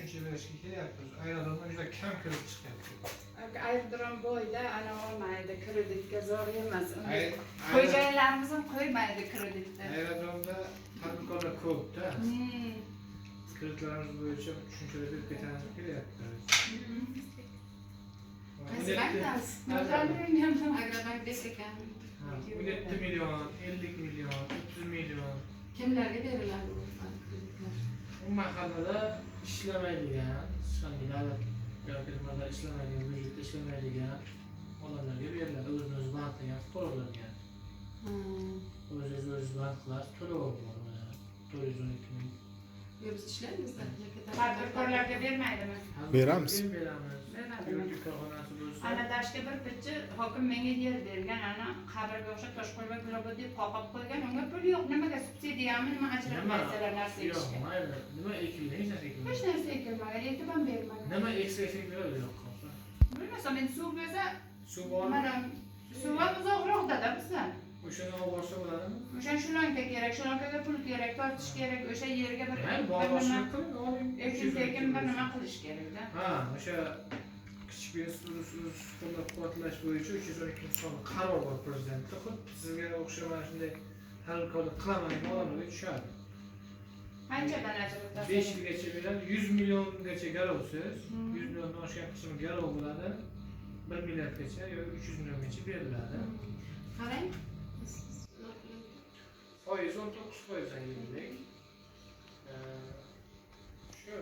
Tushuncha berishga kelyapmiz. Aerodromdan juda kam kirib chiqyapti. Aerodrom bo'yida ana olmaydi, kreditga zo'r emas. Xo'jayinlarimiz ham qo'ymaydi kreditda. Aerodromda tadbirkorlar ko'p-da. Kreditlarimiz bo'yicha tushunchalar berib ketamiz kelyapti. Qaysi bankdan? Bilmayman. Agrobank bes ekan. Ha, 17 million, 50 million, 30 million. Kimlarga beriladi u kreditlar? U mahallada ishlamaydigan, hech qanday davlat yoki nimalar ishlamaydigan, byudjetda ishlamaydigan odamlarga beriladi. O'zini o'zi band qilgan fuqarolarga. O'zingizni o'zingiz band qilasiz, to'lov bor mana 412 ming. Yo'q, biz ishlaymizda. Tadbirkorlarga bermaydimi? Beramiz. Beramiz. Beradimi? Yuridik korxonasi bo'lsa, Ana dashga bir pichi hokim menga yer bergan, ana qabrga o'xshab Toshqo'rg'on Gulobod deb qoqib qo'ygan, unga pul yo'q. Nimaga subsidiyami, nima ajratmaysalar narsa Yo'q, ekishga? mayli. Nima ekildi? Hech narsa ekilmagan. Hech narsa ekilmagan, ekib ham bermagan. Nima eksa eksak beradi yo'q. Bilmasam, endi suv bo'lsa, Suv bormi? mana suv ham uzoqroqda-da bizdan. O'shani olib borsa bo'ladimi? O'sha shulanka kerak, shulankaga pul kerak, tortish kerak, o'sha yerga bir Mayli, bir bog'boshchilik nima qiling, oling. ekin tekin bir nima qilish kerakda. Ha, o'sha kichik biznes qo'llab-quvvatlash bo'yicha 312 sonli qaror bor prezidentda. Xuddi sizga o'xshab mana shunday tadbirkorlik qilaman degan odamlarga tushadi. Qanchadan ajratasiz? 5 yilgacha beradi, 100 milliongacha garovsiz, 100 milliondan oshgan qismi garov bo'ladi. 1 milliardgacha yoki 300 milliongacha beriladi. Qarang. Foiz 19% yillik. Shu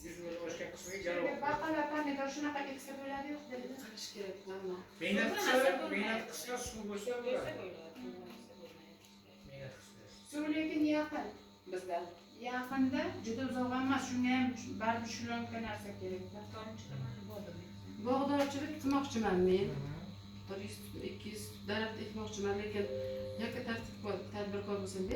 100 million oshgan qismiga garov. Baqala, pomidor shunaqa eksa bo'ladi, yo'q dedi. Qarash kerak, mana. Mehnat Suv qilsa, bo'lmasa mehnat qilsa suv bo'lsa Bo'lsa bo'ladi. bo'ladi, bo'lmasa bo'lmaydi. Mehnat qilsa. Suv lekin yaqin bizda. Yaqinda juda uzoq emas, shunga ham baribir shulanka narsa kerakda. Bog'dorchilik qilmoqchiman men. 100, 200 daraxt ekmoqchiman, lekin yakka tartib tadbirkor bo'lsam.